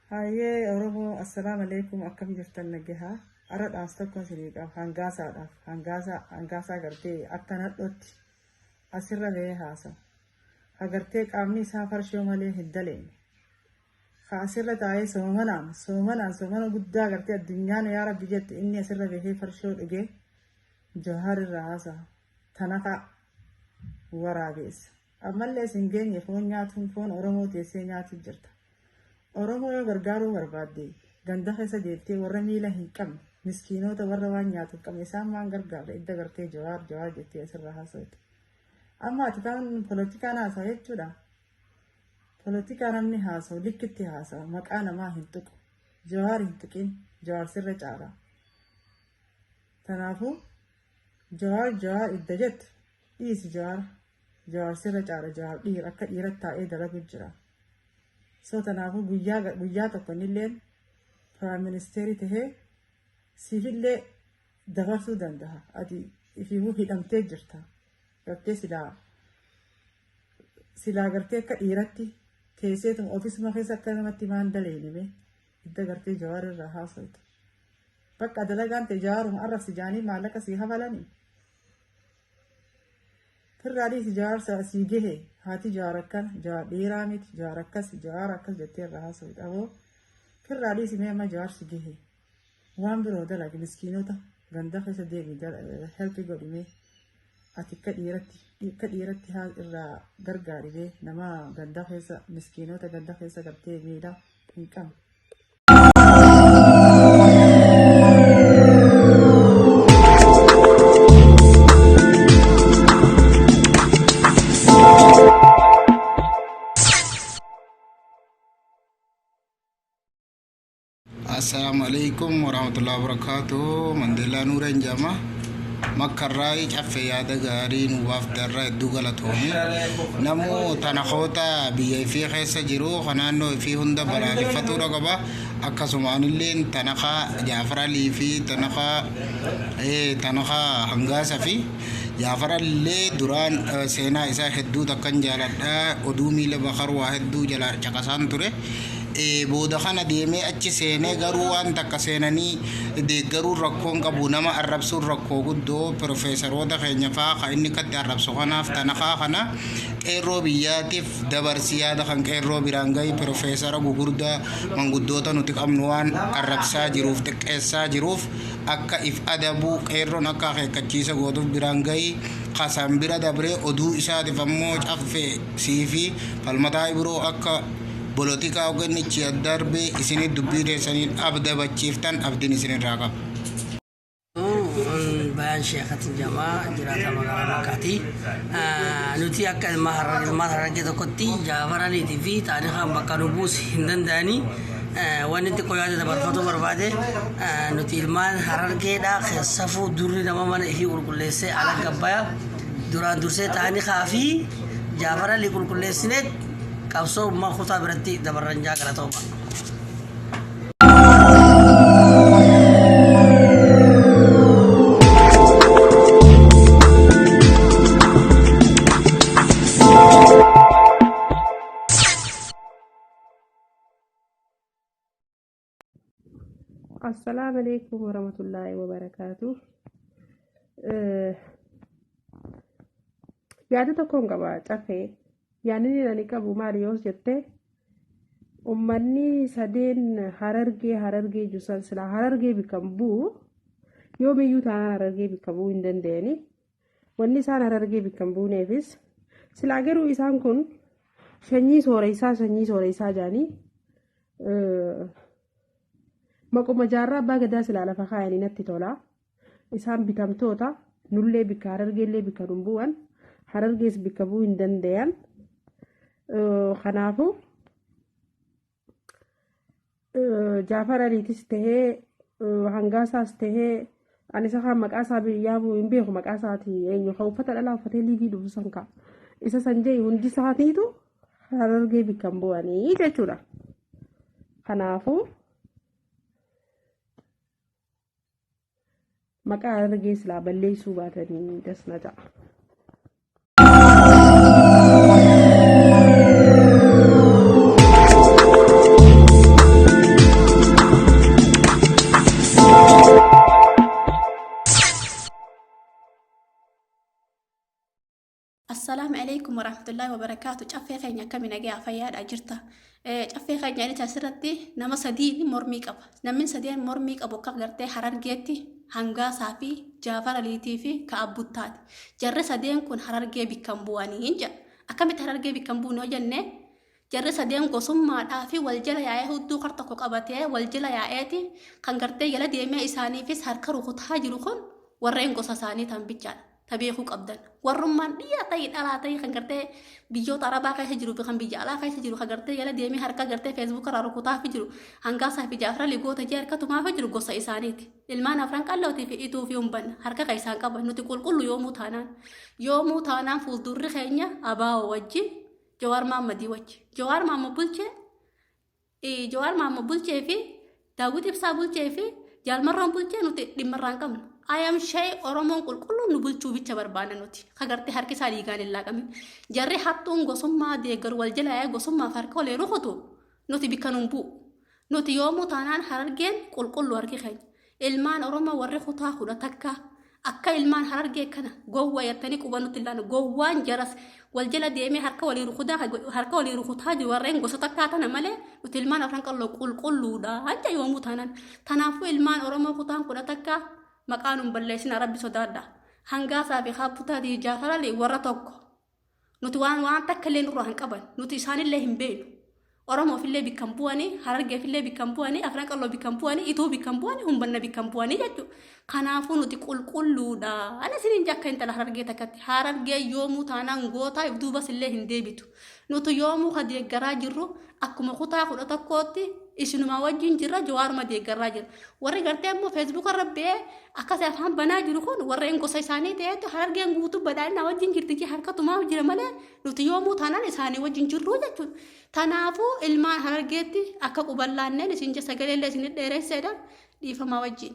Hayyee Oromoo, assalaamu alaikum, akkam jirtan? Nagahaa? Arra dhaamsa tokko isinii qaba. Hangaasaadhaaf, hangaasaa, hangaasaa gartee akka nadhootti asirra bahee haasawu, hagartee qaamni isaa farshoo malee hin daleenne, ka asirra taa'ee soomanaan soomanaan soomana guddaa gartee addunyaan yaa rabbi jette, inni asirra bahee farshoo dhugee Jawaar irraa haasa'a. Tanakaa waraabeessa. Ammallee isin geenye. Foon nyaatuun foon Oromoo teessee nyaatu jirta. Oromoo yoo gargaaruu barbaadde, ganda keessa deemtee warra miila hin qabne, miskiinoota, warra waan nyaatu hin qabne isaan maan gargaarra? Idda gartee Jawaar Jawaar jettee asirraa haasa'utu. Amma ati kaan polotikaan haasa'a jechuudha. Polotikaa namni haasa'u likkitti haasa'a, maqaa namaa hin tuqu. Jawaar hin tuqin, Jawaar sirra caala. Kanaafuu Jawaar Jawaar idda jettu dhiisi. Jawaar Jawaar sirra caala. Jawaar dhiira, akka dhiiratti taa'ee dalagu jira. So kanaafuu guyyaa guyyaa tokko innilleen prime ministerii tahee siifillee dabarsuu danda'a. Ati ifiifuu hidhamtee jirta. Gartee silaa silaa gartee akka dhiiratti teesseetuma ofisuma keessa akka namatti maan daleene idda gartee Jawaar irraa haasoftu. Bakka dalagaan ta'e Jawaaruma arrabsi jaanii maallaqa sii hafalanii. Firraa dhiisi, Jawaar sii gahe. Haati Jawaar akkana, Jawaar dhiiraa miti, Jawaar akkas, Jawaar akkas jettee irraa haasoftu. Aboo, firraa dhiisi mee, amma Jawaar si gahe. Waan biroo dalagi, miskiinota ganda keessa deemi, help godhi mee. Ati akka dhiiratti haa irraa gargaari mee nama ganda keessa, miskiinota ganda keessa gartee miidhaa hin qabne. Assalaamu alaikum warahmatullahi wabarakatuh. Mandeellaa Nuureen jedhama. Makkarraa caffee yaada gaarii nu baafte irraa hedduu galatoomi. Namu tanakoota biyya ifii keessa jiru kan naannoo ifii hunda balaaleffatuudha qaba. Akkasuma anilleen tanakaa Jaafar Alii fi tanakaa Hangaasa fi Jaafar Alillee duraan seenaa isaa hedduu takkan jaaladha. Oduu miila Bakar waa hedduu jala caqasaan ture. Booda kana deemee achi seenee garuu waan takka seenanii deeggaruun rakkoon qabu, nama arrabsuun rakkoo guddoo. Piroofeesaroota keenya faa kan inni katti arrabsu kanaaf tanakaa kana qeerroo biyyaatiif dabarsi, yaada kan qeerroo biraan gahi. Piroofeesara gugurdaa, manguddoota nuti qabnu waan arrabsaa jiruuf, xiqqeessaa jiruuf, akka if adabu qeerroon akka akeekkachiisa gootuuf biraan gahi. Kasan bira dabree oduu isaatiif ammoo caffee siifi falmataa Ibiroo akka polotikaa hooggannichi darbe isinit dubbii teessaniin abdabachiiftan abdiin isinirraa qaba. Bayaan Sheekatin Jamaa, jiraata magaalaa Makkaati. Nuti akka ilmaan Harargee tokkotti Jaafar Aliitii fi Taarikaan bakka nu buusi hin danda'anii. Wanni xiqqoo yaada dabarfatu barbaade, nuti ilmaan Harargeedha. Keessafuu durri nama mana ifii qulqulleessee ala gabbaya. Duraan dursee Taarikaa fi Jaafar Alii qulqulleessineet qabsoo ummaa kutaa biratti dabarran jaa. Galatooma. Assalaamu alaikum warahmatullaahi wabarakaatu. Yaada tokkoon qaba, caffee. Yaadni ani qabu maali yoo jette, ummanni sadeen Harargee Harargee jusan silaa Harargee bikka bu'u yoomiyyuu taanaan Harargee bikka bu'uu hin danda'ani. Wanni isaan Harargee bikka hin buuneefis silaa garuu isaan kun sanyii sooressaa, sanyii sooressaa jedhanii maquma Jaarraa Abbaa Gadaa silaa lafa kaayanii natti tola. Isaan bitamtoota, nullee bikka Harargeellee bikka nun bu'an, Harargees bikka bu'uu hin danda'an. Kanaafuu Jaafar Aliitis tahee Hangaasaas tahee, ani isa kaan maqaa isaa yaamuu hin beeku, maqaa isaati eenyu kan uffata dhalaa uffatee liivii dhufu san ka'a. Isa san jee hundi isaatiitu Harargee bikka hin bu'anii jechuudha. Kanaafuu maqaa Harargee silaa balleessuu baatanii dasna ta'a. alaikum warahmatullahi wabarakaatu. Caffee keenya akkami nagayaa fayyaadha jirta. Caffee keenya inni asirratti nama sadii mormii qaba. Namni sadeen mormii qabu akka gartee Harargeetti Hangaasaa fi Jaafar Aliitii fi Ka'abbuttaati. Jarri sadeen kun Harargee bikkan bu'anii hin jedha. Akkamitti Harargee bikkan bu'u yoo jenne, jarri sadeen gosummaadhaa fi wal jala yaa'ee hudduu kar tokko qabatee wal jala yaa'eeti kan gartee jala deemee isaaniifis harka rukutaa jiru kun warreen gosa isaanii tan bichaadha. Ta beekuu qabdan. Warrummaan dhiyaa ta'ii dhalaa ta'ii kan gartee biyyoota Arabaa keessa jiru fi kan biyya alaa keessa jiru kan gartee jala deemee harka gartee feesbuuka irraa rukutaa fi jiru Hangaasaa fi Jaafar Ali goota jee harka tumaa fi jiru gosa isaaniiti. Ilmaan Afran Qallootii fi Ituu fi Umbanna harka kan isaan qaban. Nuti qulqullu yoomuu taanaan. Yoomuu taanaan fuuldurri keenya Abaa'oo wajjin, Jawaar Maammadii wajji. Jawaar Maammad bulchee, Jawaar Maammad bulchee fi Daawwit Ibsaa bulchee fi Jaalmarroon bulchee nuti dhimma irraa hin qabnu. I am shay Oromoon qulqulluun nu bulchuu bicha barbaanna nuti. Kagartee harki isaa dhiigaan hin laaqamin. Jarri hattuun gosummaa deeggaru wal jala yaa'ee gosummaaf harka walii rukutu nuti bikka nun bu'u. Nuti yoomuu taanaan Harargeen qulqullu harki keenya. Ilmaan Oromoo warri kutaa 11 akka ilmaan Harargee kana gowwa jettanii quba nutti hin laanne. Gowwaan jaras wal jala deemee harka walii rukutaa harka walii rukutaa jiru warreen gosa takkaa tana malee nuti ilmaan Afran Qalloo qulqulluudha hanja yoomuu taanaan. Tanaafuu ilmaan Oromoo kutaan 11 maqaa nun balleessina, Rabbi sodaadha. Hangaasaa fi Kaabbutaatii Jaafarali warra tokko. Nuti waan takka illee nurraa hin qaban. Nuti isaanillee hin beeknu. Oromoofillee bikka hin bu'anii, Harargeefillee bikka hin bu'anii, Afran Qalloo bikka hin bu'anii, Ituu bikka hin bu'anii, Humbanna bikka hin bu'anii jechuudha. Kanaafuu nuti qulqulluudha. Ana isiniin jakka intala Harargee takkatti. Harargee yoomuu taanaan gootaa if duubas illee hin deebitu. Nuti yoomuu ka deeggaraa jirru akkuma kutaa 11tti isinumaa wajjin jirra, Jawaaruma deeggarraa jira. Warri gartee immoo feesbuuka irra ba'ee akkasii afaan banaa jiru kun warreen gosa isaanii ta'etu Harargeen guutuu badhaadhina wajjin jirti jee harka tumaa jira malee nuti yoomuu taanaan isaanii wajjin jirru jechuudha. Tanaafuu ilmaan Harargeetti akka quban laanneen isin je sagalee illee isin dheeresseedha dhiifamaa wajjin.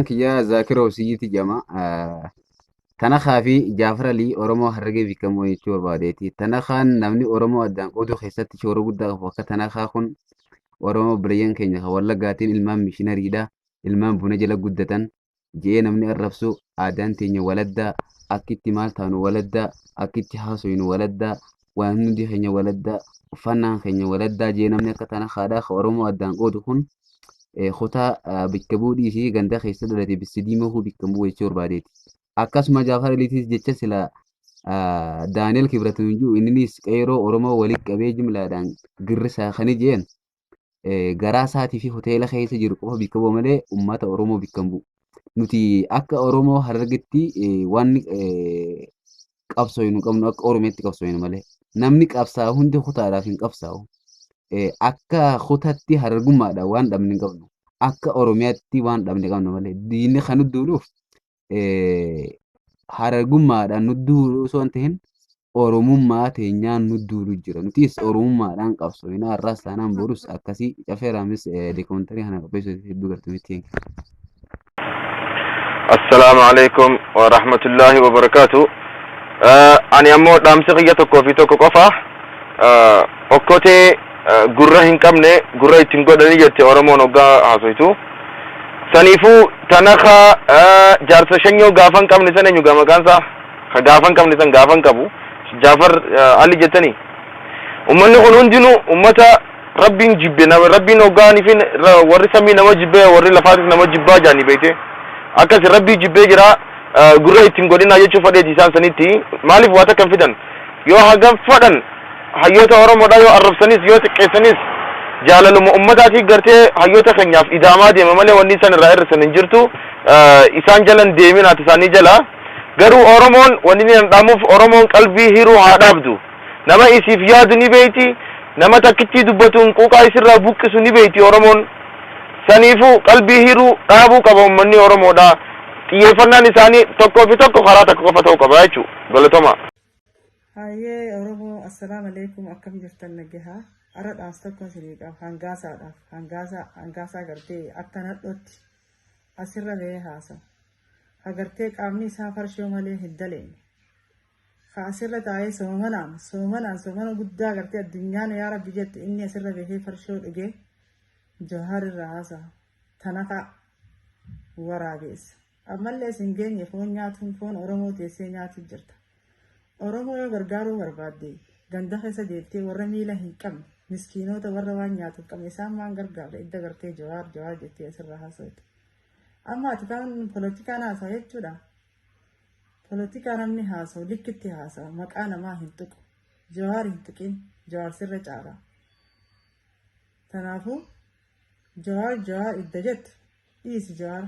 Kiyya Zaakir Hosiyyiti jedhama. Tanakaa fi Jaafar Alii Oromoo Harargee beekamoo jechuu barbaadeeti. Tanakaan namni Oromoo addaan qooduu keessatti shoora guddaa qabu akka Tanakaa kun Oromoo obboleeyyan keenya kan Wallaggaatiin ilmaan mishinariidha. Ilmaan buna jala guddatan je'ee namni arrabsu, aadaan teenya waladdaa, akkitti maal taanu waladdaa, akkitti haasoynu waladdaa, waan hundi keenya waladdaa, uffannaan keenya waladdaa je'ee namni akka Tanakaadhaa kan Oromoo addaan qoodu kun kutaa bikka bu'uu dhiisii ganda keessa dhalate bissi diimaa huu bikka bu'uu jechuu barbaadeeti. Akkasuma Jaafar Aliitis jecha sila Daani'el Kibrat hin jiru inninis qeeroo Oromoo walitti qabee jimlaadhaan girrisaa kan jeen garaa isaatii fi hoteela keessa jiru qofa bikka bu'a malee uummata Oromoo bikka hin bu'u. Nuti akka Oromoo Harargetti waan qabsooynu qabnu akka Oromiyaatti qabsooynu malee namni qabsaa'u hundi kutaadhaaf hin qabsaa'u. Akka kutatti Harargummaadhaan waan dhabne hin qabnu. Akka Oromiyaatti waan dhabne qabna malee diinni kan nu duuluuf Harargummaadhaan nu duulu osoo hin ta'in Oromummaa teenyaan nu duulu jira. Nutis Oromummaadhaan qabsooyna, har'aas taanaan borus akkasii. Cafee Raamis dookumantarii kana qopheessuuf hedduu galatoomti. Assalaamu alaikum wa rahmatullahi wa barakaatu. Ani ammoo dhaamsi kiyya tokkoo fi tokko qofa. Okkotee gurra hin qabne gurra ittiin godhanii jette Oromoon hoggaa haasoytu. Saniifuu tanaka jaarsa shanyoo gaafa hin qabne san eenyu gaa maqaan isaa? Ka gaafa hin qabne san gaafa hin qabu. Jaafar Ali jettanii. Ummanni kun hundinuu ummata Rabbiin jibbe, nama Rabbiin hoggaanii fi warri samii nama jibbe, warri lafaatis nama jibbaa jaanii beekte. Akkas Rabbii jibbee jira, gurra ittiin godhinaa jechuu fadheeti isaan sanitti. Maaliif waa takka hin fidan? Yoo hagam fadhan hayyoota Oromoodhaa yoo arrabsanis yoo xiqqeessanis jaalaluma ummataatii gartee hayyoota keenyaaf ida'amaa deema malee wanni isaan irraa hir'isan hin jirtu. Isaan jalan deeminaati isaanii jala. Garuu Oromoon wanni inni dhaamuuf, Oromoon qalbii hiruu haa dhaabdu. Nama isiif yaadu ni beeyti, nama takkittii dubbatuun quuqaa isirraa buqqisu ni beeyti Oromoon. Saniifuu qalbii hiruu dhaabuu qaba ummanni Oromoodha. Xiyyeeffannaan isaanii tokkoo fi tokko karaa takka qofa ta'uu qaba jechuudha. Galatoomaa. Hayyee Oromoo, assalaamu alaikum, akkam jirtan nagahaa? Arra dhaamsa tokko isinii qaba hangaasaadhaaf. Hangaasaa, hangaasaa gartee akka nadhootti asirra ba'ee haasawu. Hagartee qaamni isaa farshoo malee hin daleenne. Ka asirra taa'ee soomanaan soomanaan soomana guddaa gartee addunyaan yaa rabbi jettu inni asirra bahee farshoo dhugee Jawaar irraa haasa'a. Tanakaa waraabeessa. Ammallee isin geenye foon nyaatuun foon Oromoo teessee nyaatu jirta. Oromoo yoo gargaaruu barbaadde ganda keessa deemtee warra miila hin qabne miskiinota warra waan nyaatu hin qabne isaan maan gargaarra idda gartee Jawaar Jawaar jettee asirraa haasa'u. Amma ati kan polotikaan haasa'a jechuudha. Polotikaa namni haasa'u likkitti haasa'a maqaa namaa hin tuqu. Jawaar hin tuqin, Jawaar sirra caala. Kanaafuu Jawaar Jawaar idda jettu dhiisi. Jawaar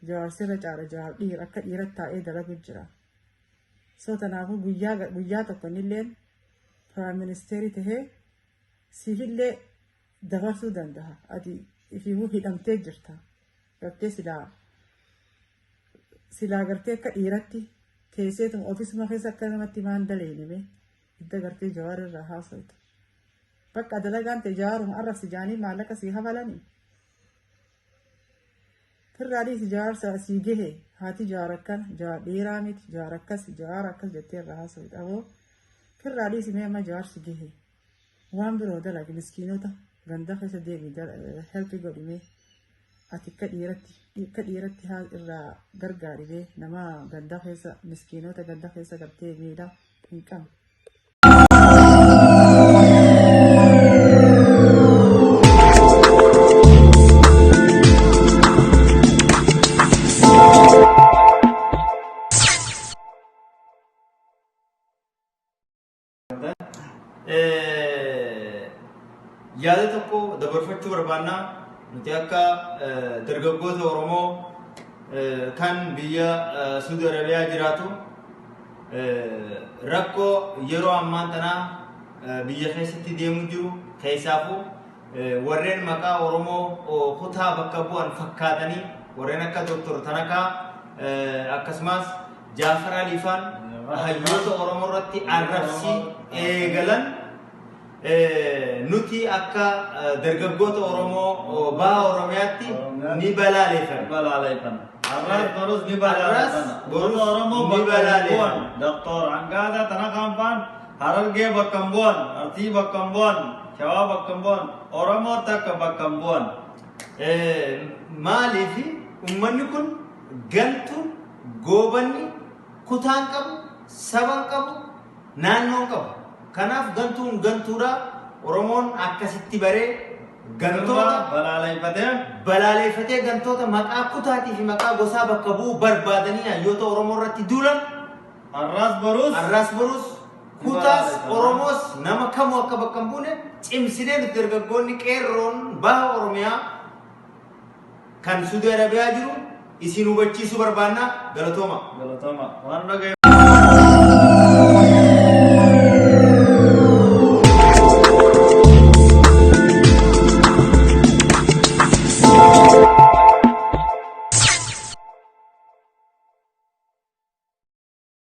Jawaar sirra caala. Jawaar dhiira akka dhiiratti taa'ee dalagu jira. So kanaafuu guyyaa guyyaa tokko innilleen prime ministerii tahee siifillee dabarsuu danda'a. Ati ifiifuu hidhamtee jirta. Gartee silaa gartee akka dhiiratti teesseetuma ofisuma keessa akka namatti maan daleynime idda gartee Jawaar irraa haasoftu. Bakka dalagaan ta'e Jawaaruma arrabsi jaanii maallaqa sii hafalanii. Firraa dhiisi, Jawaar sii gahe. Haati Jawaar akkana, Jawaar dhiiraa miti, Jawaar akkas, Jawaar akkas jettee irraa haasoftu. Aboo, firraa dhiisi mee, amma Jawaar si gahe. Waan biroo dalagi, miskiinota ganda keessa deemi help godhimee. Ati akka dhiiratti haa irraa gargaari nama ganda keessa, miskiinota ganda keessa gartee miidhaa hin qabne. Yaada tokko dabarfachuu barbaannaa. Nuti akka dargaggoota Oromoo kan biyya Suudi Arabiyaa jiraatu, rakkoo yeroo ammaan tanaa biyya keessatti deemu jiru keessaafuu warreen maqaa Oromoo kutaa bakka bu'an fakkaatanii warreen akka Dr. Tanakaa akkasumas Jaafar Aliifaan hayyoota Oromoo irratti arrabsii eegalan, nuti akka dargaggoota Oromoo baha Oromiyaatti ni balaaleffanna. Balaaleffanna. Har'as borus ni Har'as balaaleffanna. borus Uummata Oromoo ni bakka hin balaaleffanna. bu'an. Doktor Hangaasaa Tanakaan faan Harargee bakka hin bu'an, Arsii bakka hin bu'an, Shawaa bakka hin bu'an, Oromoo takka bakka hin bu'an. Maaliif uummanni kun gantu goobanni kutaan qabu, saban qabu, naannoon qabu. Kanaaf gantuun gantuudha. Oromoon akkasitti baree gantoota Balaaleffatee balaaleffatee gantoota maqaa kutaatii fi maqaa gosaa bakka bu'uu barbaadanii hayyoota Oromoo irratti duulan har'as borus har'as borus kutaas Oromoos nama kamuu akka bakka hin buune cimsinee nuti dargaggoonni qeerroon baha Oromiyaa kan Suudi Arabiyaa jiru isin hubachiisuu barbaanna. Galatooma. Galatooma. Waan dhagaye.